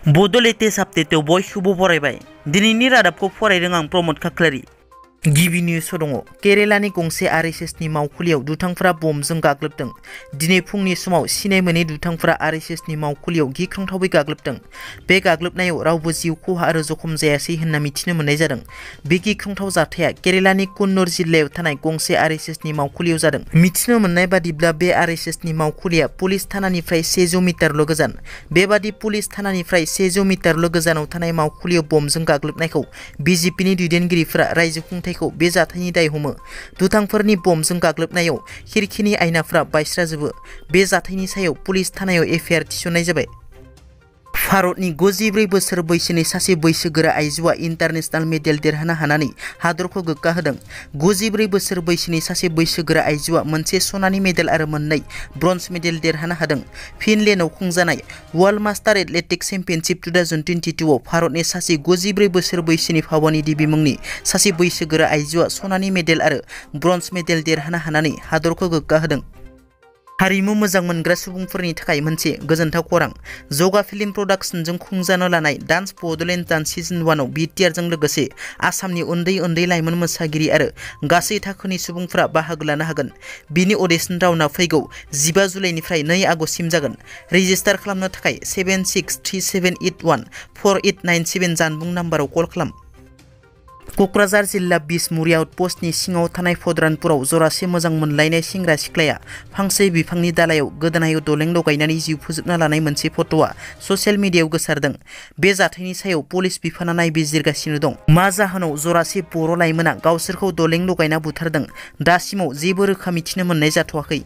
बड' लेटेस्ट आपडेटआव बयखौबो बरायबाय। दिनैनि रादाबखौ फरायदों आं प्रमद खाख्लारि। गिबि निउसआव दङ केरेलानि गंसे आरएसएसनि मावखुलियाव दुथांफोरा बमजों गाग्लोबदों। दिनै फुंनि समाव सिनाय मोनै दुथांफोरा आरएसएसनि मावखुलियाव गिख्रंथावै गाग्लोबदों। बे गाग्लोबनायाव रावबो जिउ खहा आरो जखम जायासै होनना मिथिनो मोननाय जादों। बे गिख्रंथाव जाथाया केरेलानि कन्नूर जिल्लायाव थानाय गंसे आरएसएसनि मावखुलियाव जादों। मिथिनो मोननाय बादिब्ला बे आरएसएसनि मावखुलिया पुलिस थानानिफ्राय 100 मिटारल' गोजान। बेबादि पुलिस थानानिफ्राय 100 मिटारल' गोजानाव थानाय मावखुलियाव बमजों गाग्लोबनायखौ बिजेपिनि दैदेनगिरिफोरा रायजो खुंथायखौ बे जाथायनि दाय हमो। दुथांफोरनि बमजों गाग्लोबनायाव खिरखिनि आयनाफोरा बायस्राजोबो। बे जाथायनि सायाव पुलिस थानायाव एफआइआर थिसननाय जाबाय। भारतनि 54 बोसोर बैसोनि सासे बैसोगोरा आइजोआ इन्टारनेशनेल मेडेल देरहानो हानानै हादरखौ गोग्गा होदों। 54 बोसोर बैसोनि सासे बैसोगोरा आइजोआ मोनसे सनानि मेडेल आरो मोननै ब्रन्ज मेडेल देरहानो हादों। फिनलेन्डआव खुंजानाय वर्ल्ड मास्टार एथलेटिक्स चेम्पियनशिप 2022 आव भारतनि सासे 54 बोसोर बैसोनि भावानी देवी मुंनि सासे बैसोगोरा आइजोआ सनानि मेडेल आरो ब्रन्ज मेडेल देरहानो हानानै हादरखौ गोग्गा होदों। हारिमु मोजां मोनग्रा सुबुंफोरनि थाखाय मोनसे गोजोनथाव खौरां। जगा फिल्म प्रडाक्शनजों खुंजानो लानाय डान्स बड'लेण्ड डान्स सिजन 1 आव बिटिआरजों लोगोसे आसामनि उन्दै लाइमोन मोसागिरि आरो गासै थाखोनि सुबुंफोरा बाहागो लानो हागोन। बिनि अडिशन राउन्डआ फैगौ 15 जुलाइनिफ्राय 2 आगस्तसिम जागोन। रेजिस्टार खालामनो थाखाय 7637814897 जानबुं नाम्बाराव कल खालाम। क'क्राझार जिल्ला बिसमुरि आउटप'स्टनि सिङाव थानाय फद्रानपुराव जरासे मोजां मोनलायनाय सेंग्रा सिख्लाया फांसे बिफांनि दालायाव गोदोनायाव दलें लगायनानै जिउ फोजोबना लानाय मोनसे फट'आ ससियेल मिडियायाव गोसारदों। बे जाथायनि सायाव पुलिस बिफाना नायबिजिरगासिनो दं। मा जाहोनाव जरासे बर' लाइमोना गावसोरखौ दलें लगायना बुथारदों, दासिमाव जेबो रोखा मिथिनो मोननाय जाथ'वाखै।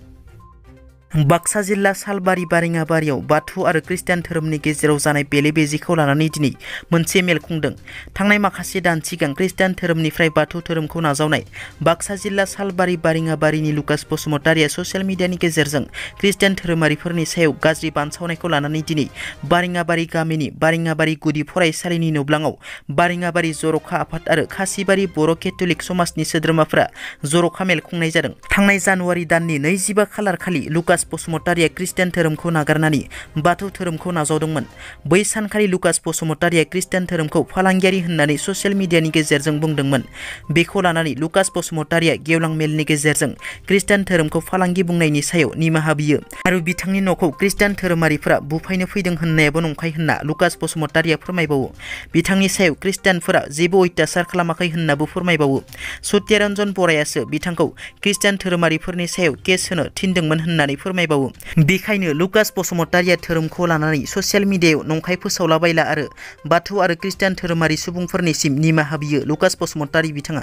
बाक्सा जिल्ला सालबारि बारिङाबारियाव बाथौ आरो खृष्टान धोरोमनि गेजेराव जानाय बेले-बेजेखौ लानानै दिनै मोनसे मेल खुंदों। थांनाय माखासे दान सिगां खृष्टान धोरोमनिफ्राय बाथौ धोरोमखौ नाजावनाय बाक्सा जिल्ला सालबारि बारिङाबारिनि लुकास बसुमतारिया ससियेल मिडियानि गेजेरजों खृष्टान धोरोमारिफोरनि सायाव गाज्रि बानसावनायखौ लानानै दिनै बारिङाबारि गामिनि बारिङाबारि गुदि फरायसालिनि नुब्लाङाव बारिङाबारि जर'खा आफाद आरो खासिबारि बर' केथ'लिक समाजनि सोद्रोमाफोरा जर'खा मेल खुंनाय जादों। थांनाय जानुवारि दाननि 25 खालार खालि लुकास बसुमतारिया खृष्टान धोरोमखौ नागारनानै बाथौ धोरोमखौ नाजावदोंमोन। बै सानखालि लुकास बसुमतारिया खृष्टान धोरोमखौ फालांगियारि होननानै ससियेल मिडियानि गेजेरजों बुंदोंमोन। बेखौ लानानै लुकास बसुमतारिया गेवलां मेलनि गेजेरजों खृष्टान धोरोमखौ फालांगि बुंनायनि सायाव निमाहा बियो आरो बिथांनि न'खौ खृष्टान धोरोमारिफोरा बुफायनो फैदों होननायाबो नंखाय होनना लुकास बसुमतारिया फोरमायबावो। बिथांनि सायाव खृष्टानफोरा जेबो अत्याचार खालामाखै होननाबो फोरमायबावो। सत्यरन्जन बरायासो बिथांखौ खृष्टान धोरोमारिफोरनि सायाव केस होनो थिनदोंमोन होननानै फोरमायबावो। बेखायनो लुकास बसुमतारिया धोरोमखौ लानानै ससियेल मिडियायाव नंखाय फोसावलाबायला आरो बाथौ आरो खृष्टान धोरोमारि सुबुंफोरनिसिम निमाहा बियो लुकास बसुमतारि बिथाङा।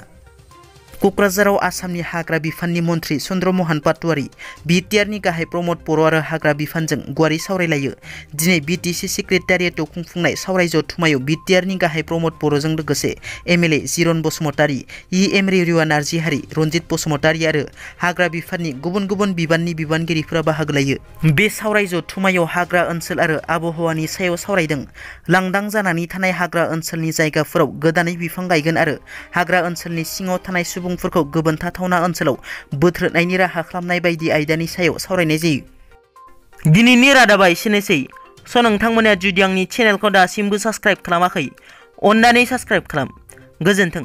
क'क्राझाराव आसामनि हाग्रा बिफाननि मन्थ्रि चन्द्रम'हन पाटवारी, बिटिआरनि गाहाय प्रमद बर' आरो हाग्रा बिफानजों गुवारै सावरायलायो। दिनै बिटिसि सेक्रेटारियेटआव खुंफुंनाय सावराय जथुमायाव बिटिआरनि गाहाय प्रमद बर'जों लोगोसे एमएलए जिरन बसुमतारी, इएम रेरुवा नार्जिहारि, रन्जित बसुमतारी आरो हाग्रा बिफाननि गुबुन बिबाननि बिबानगिरिफोरा बाहागो लायो। बे सावराय जथुमायाव हाग्रा ओनसोल आरो आबहावानि सायाव सावरायदों। लांदां जानानै थानाय हाग्रा ओनसोलनि जायगाफोराव गोदानै बिफां गायगोन आरो हाग्रा ओनसोलनि सिङाव थानाय सुबुंफोरखौ गुबुन थाथावना ओनसोलाव बोथ्रोदनायनि राहा खालामनाय बायदि आयदानि सायाव सावरायनाय जायो। दिनैनि रादाबा एसेनोसै। नोंथांमोना जुदि आंनि चेनेलखौ दासिमबो साबस्क्राइब खालामाखै, अन्नानै साबस्क्राइब खालाम। गोजोन्थों।